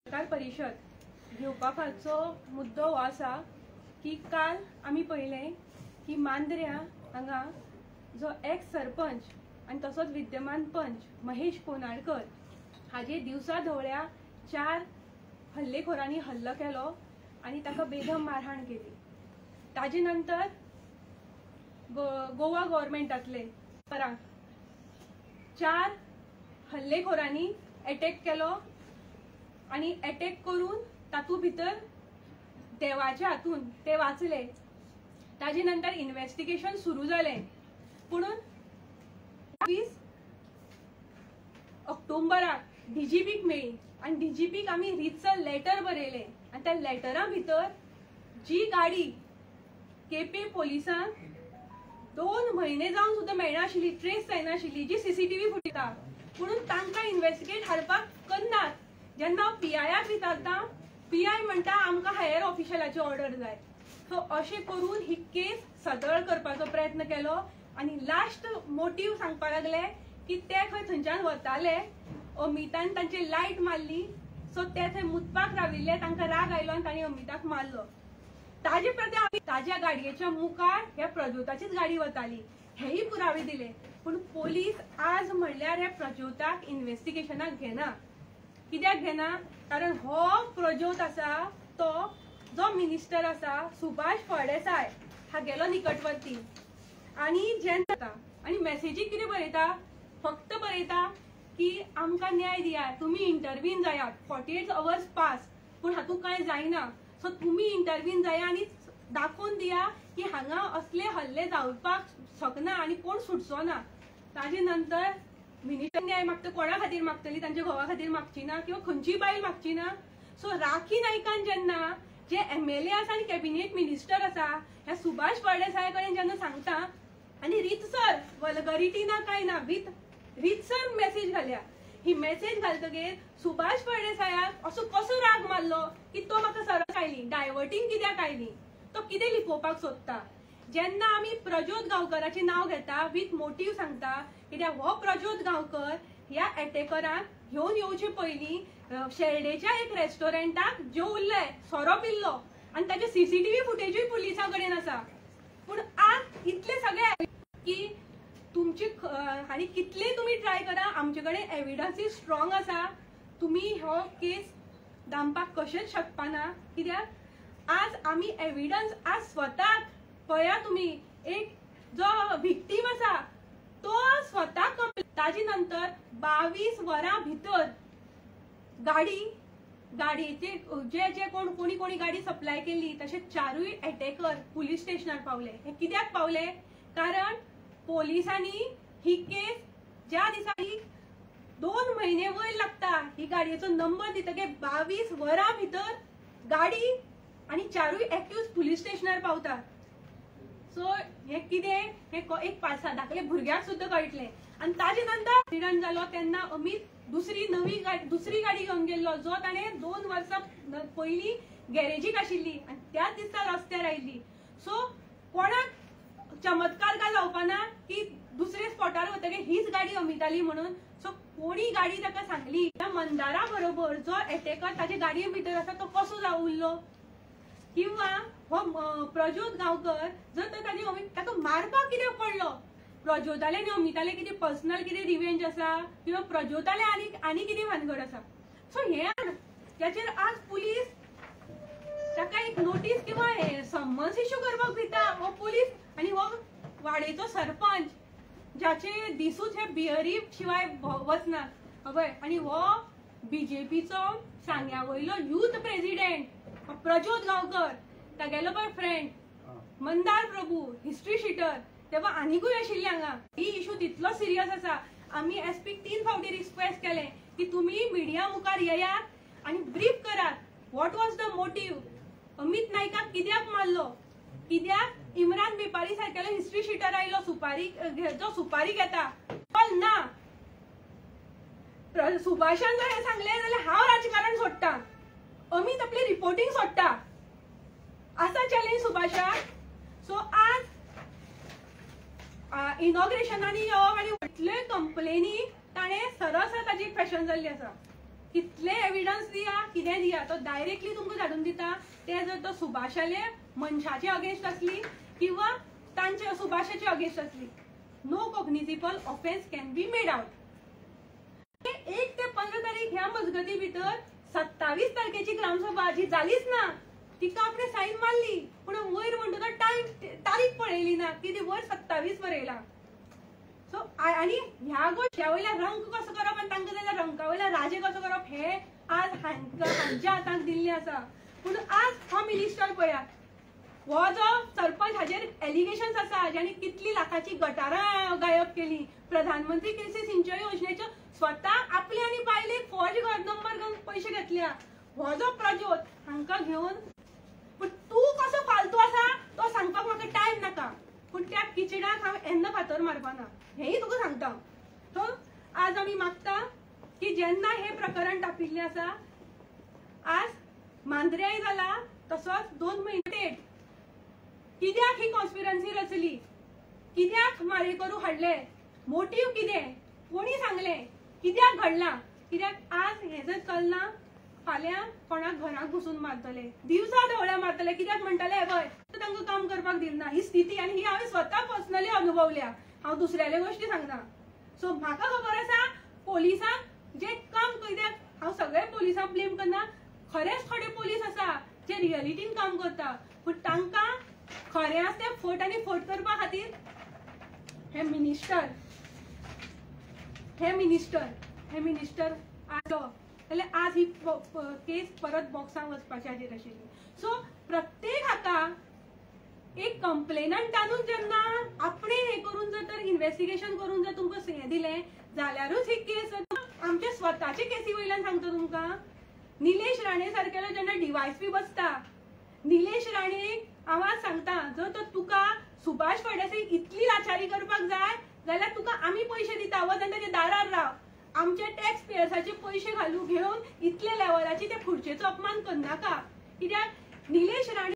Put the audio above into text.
पत्रकार परिशद घेवपा फाटचो मुद्दो हो आसा की काल आमी पळयलें की मांद्र्या हांगा जो एक्स सरपंच आनी तसोच विद्यमान पंच महेश कोनाडकर हाजे दिवसा धवळ्या 4 हल्लेखोरांनी हल्लो केलो आनी ताका बेदम मारहाण केली. ताजे नंतर गोवा गव्हर्मेंटांतले 4 हल्लेखोरांनी एटॅक केलो आनी एटॅक करून तातूंत भितर देवाच्या हातून ते वाचले. ताजे नंतर इन्व्हेस्टिगेशन सुरू जालें. पुणून 20 ऑक्टोबराक डीजीपीक मेळ्ळी आनी डीजीपीक आमी रितसर लेटर बरयलें आनी त्या लेटरा भितर जी गाडी केपे पोलिसांक 2 म्हयने जावन सुद्दां मेळनाशिल्ली, ट्रेस जायनाशिल्ली, जी सीसीटीव्ही फुटेज, पुणून तांकां इन्व्हेस्टिगेट हाडपाक करनात. जेन्ना हांव पीआयक विचारता, पीआय म्हणटा आमकां हायर ऑफिशलाची ऑर्डर जाय. सो अशें करून ही केस सदळ करपाचो प्रयत्न केलो आनी लास्ट मोटीव सांगपाक लागले की ते खंय थंयच्यान वताले, अमितान तांची लायट मारली, सो ते थंय मुतपाक राविल्ले, तांकां राग आयलो आनी तांणी अमिताक मारलो. ताजे प्रती ताज्या गाडयेच्या मुखार ह्या प्रज्योताचीच गाडी वताली हेय पुरावे दिले. पूण पोलीस आज म्हणल्यार ह्या प्रज्योताक इन्व्हेस्टिगेशनाक घेना. कित्याक घेना? कारण हो प्रज्योत आसा तो जो मिनिस्टर आसा सुभाष फळदेसाय हागेलो निकटवर्ती. आनी जेन्ना आनी मॅसेजीक कितें बरयता, फक्त बरयता की आमकां न्याय दियात, तुमी इंटरवीन जायात, 48 अवर्स पास, पूण हातूंत कांय जायना, सो तुमी इंटरवीन जाया आनी दाखोवन दिया की हांगा असले हल्ले जावपाक शकना आनी कोण सुटचो ना. ताजे नंतर मिनिस्टर न्याय मागता, कोणा खातीर मागतली? तांच्या घोवा खातीर मागची ना किंवा खंयची बायल मागची ना. सो राखी नायकान जेन्ना जे एमएलए आसा आनी कॅबिनेट मिनिस्टर आसा ह्या सुभाष फळदेसाय कडेन जेन्ना सांगता आनी रितसर वल्गरिटी ना काय ना, विथ रितसर मॅसेज घाल्या. ही मॅसेज घालतगीर सुभाष फळदेसायाक असो कसो राग मारलो की तो म्हाका सरळ आयली, डायवर्टींग कित्याक आयली, तो कितें लिपोवपाक सोदता. जेन्ना आमी प्रज्योत गांवकराचें नांव घेता विथ मोटीव सांगता, कित्याक हो प्रज्योत गांवकर ह्या एटॅकराक घेवन येवचे पयलीं शेर्डेच्या एक रेस्टॉरंटाक जेवल्ले, सोरो पिल्लो आनी ताचे सीसीटीव्ही फुटेजूय पुलिसां कडेन आसा. पूण आज इतले सगळे की तुमची आनी कितले तुमी ट्राय करा, आमचे कडेन एविडन्सूय स्ट्रॉंग आसा, तुमी हो केस दामपाक कशेंच शकपाना. कित्याक आज आमी एविडन्स आज स्वताक पळया तुमी, एक जो विक्टीम आसा तो स्वता ताजे नंतर 22 वरां भितर गाडी गाडयेचे जे जे कोण कोणी कोणी गाडी सप्लाय केली तशे 4 एटॅकर पुलीस स्टेशनार पावले. हे कित्याक पावले? कारण पोलिसांनी ही केस ज्या दिसांनी 2 म्हयने वयर लागता ही गाडयेचो नंबर दितकीर 22 वरां भितर गाडी आनी 4 एक्यूज पुलीस स्टेशनार पावतात. सो हे कितें, हे एक 5-6 धाकले भुरग्याक सुद्दां कळटलें. आनी ताजे नंतर एक्सिडंट जालो तेन्ना अमीत दुसरी नवी गाडी दुसरी गाडी घेवन गेल्लो, जो ताणें 2 वर्सां पयलीं गॅरेजीक आशिल्ली आनी त्याच दिसा रस्त्यार आयिल्ली. सो कोणाक चमत्कार काय जावपाना की दुसरे स्पॉटार वतकीर हीच गाडी अमिताली म्हणून. सो कोणी गाडी ताका सांगली. त्या मंदारा बरोबर जो एटॅकर ताजे गाडये भितर आसा तो कसो जावन उरलो, किंवा हो प्रज्योत गांवकर जर तर ताजे अमित ताका मारपाक कित्याक पडलो? प्रज्योताले आनी अमिताले कितें पर्सनल कितें रिवेंज आसा किंवा प्रज्योताले आनी आनी कितें भानगड आसा? सो हें ताचेर आज पुलीस ताका एक नोटीस किंवा समन्स इश्यू करपाक दिता. हो पुलीस आनी हो वाडेचो सरपंच ज्याचे दिसूच हे बियरी शिवाय वचना हय, आनी हो बीजेपीचो सांग्या वयलो यूथ प्रेसिडेंट प्रज्योत गांवकर, तागेलो पळय फ्रेंड मंदार प्रभू हिस्ट्री शिटर, तेव्हा आनिकूय आशिल्ले हांगा. ही इशू तितलो सिरियस आसा. आमी एसपीक 3 फावटी रिक्वेस्ट केलें की तुमी मिडिया मुखार येयात आनी ब्रीफ करात, what was the motive, Amit नायकाक कित्याक मारलो, कित्याक इम्रान बेपारी सारकेलो हिस्ट्री शिटर आयलो सुपारी जो सुपारी घेता ना. सुभाषान जर हें सांगलें जाल्यार हांव राजकारण सोडटा, अमीत आपली रिपोर्टिंग सोडटा, आसा चॅलेंज सुभाषाक. सो आज इनॉग्रेशनांनी येवप आनी इतल्यो कंप्लेनी ताणें सरळ ताजी फॅशन जाल्ली आसा. कितले एविडन्स दिया कितें दिया तो डायरेक्टली तुमकां धाडून दिता. ते जर तो सुभाषाले मनशाचे अगेन्स्ट आसली किंवा तांचे सुभाषाचे अगेन्स्ट आसली, no cognizable offence can be made out. 1 ते 15 तारीख ह्या मजगती भितर 27 तारखेची ग्रामसभा जी जालीच ना, तिका आपणे सायन मारली, पूण वयर म्हणटा तो टायम तारीख पळयली ना, ती वयर 27 बरयला. सो आनी ह्या गोश्ट्या वयल्या रंग कसो करप आनी तांकां जाल्यार रंगा वयल्या राजे कसो करप हे आज हांच्या हाताक दिल्लें आसा. पूण आज हो मिनिस्टर पळयात, हो जो सरपंच हाजेर एलिगेशन्स आसा ज्याणी कितली लाखाची गटारां गायब केली, प्रधानमंत्री कृषी सिंचय योजनेच्यो स्वता आपले आनी बायलेक फौज घर नंबर घेवन पयशे घेतल्या, हो जो प्रज्योत हांकां घेवन. पूण तूं कसो फालतू आसा तो सांगपाक म्हाका टायम नाका, पूण त्या किचडाक हांव येन्ना फातर मारपाना हेंय तुका सांगता. सो आज आमी मागता की जेन्ना हें प्रकरण तापिल्लें आसा, आज मांद्र्याय जाला तसोच 2 म्हयने कित्याक ही कॉन्स्पिरन्सी रचली, कित्याक मारेकरू हाडले, मोटीव कितें, कोणी सांगलें, कित्याक घडलां, कित्याक आज हें जर चलना फाल्यां कोणाक घराक घुसून मारतले, दिवसा धवळ्या मारतले. कित्याक म्हणटले पळय तांकां काम करपाक दिना ही स्थिती, आनी ही हांवें स्वता पर्सनली अनुभवल्या, हांव दुसऱ्याले गोश्टी सांगना. सो म्हाका खबर आसा पोलिसांक जे काम, कित्याक हांव सगळे पोलिसांक ब्लेम करना, खरेंच थोडे पोलीस आसा जे रियलिटीन काम करता, पूण तांकां खरें आसा तें फट आनी फट करपा खातीर हे मिनिस्टर हे मिनिस्टर हे मिनिस्टर आसलो जाल्यार आज ही केस परत बॉक्सांत वचपाची हाजेर आशिल्ली. सो प्रत्येक हाका एक कंप्लेनंटानूच जेन्ना आपणे हें करून जर तर इन्वेस्टिगेशन करून जर तुमकां हें दिलें जाल्यारूच ही केस. आमचे स्वताचे केसी वयल्यान सांगता तुमकां, निलेश राणे सारकेलो जेन्ना डीवायएसपी बसता, निलेश राणे आवाज सांगता जर तर तुका सुभाष फळदेसाई इतली लाचारी करपाक जाय जाल्यार तुका आमी पयशे दिता, वच आनी ताच्या दारार राव, आमचे टॅक्स पेयर्साचे पयशे घालू घेवन इतले लेवलाची ते खुर्चेचो अपमान करनाका. कित्याक निलेश राणे